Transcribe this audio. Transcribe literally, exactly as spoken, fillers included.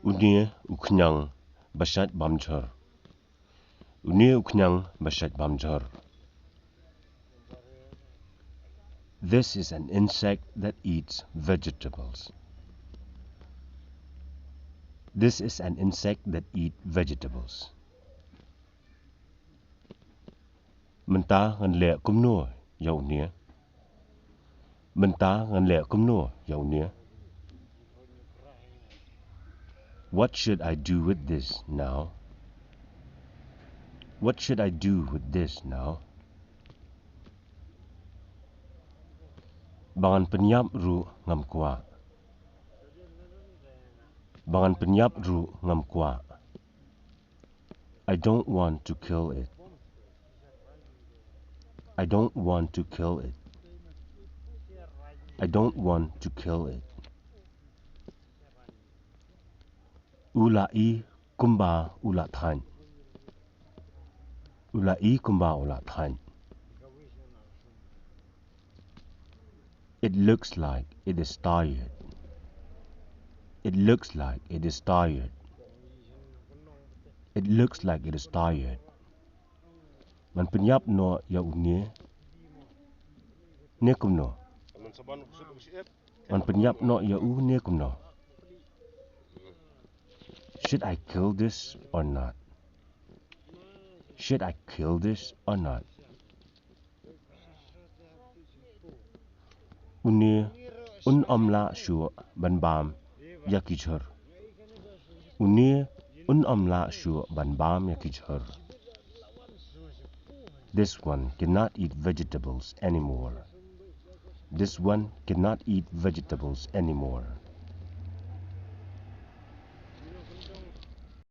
Une u khñiang ba shait bam jhur. Une u khñiang ba shait bam jhur. This is an insect that eats vegetables. This is an insect that eats vegetables. Mynta ngan leh kumno ïa une? Mynta ngan leh kumno ïa une? What should I do with this now? What should I do with this now? Ba ngan pynïap ruh ngam kwah. Ba ngan pynïap ruh ngam kwah. I don't want to kill it. I don't want to kill it. I don't want to kill it. U la i kumba u la thait. U la i kumba u la thait. It looks like it is tired. It looks like it is tired. It looks like it is tired. Ngan pynïap noh ïa une ne kumno? Ngan pynïap noh ïa u ne kumno? Should I kill this or not? Should I kill this or not? Une un ym lah shuh ban bam ïa ki jhur. Une un ym lah shuh ban bam ïa ki jhur. This one cannot eat vegetables anymore. This one cannot eat vegetables anymore.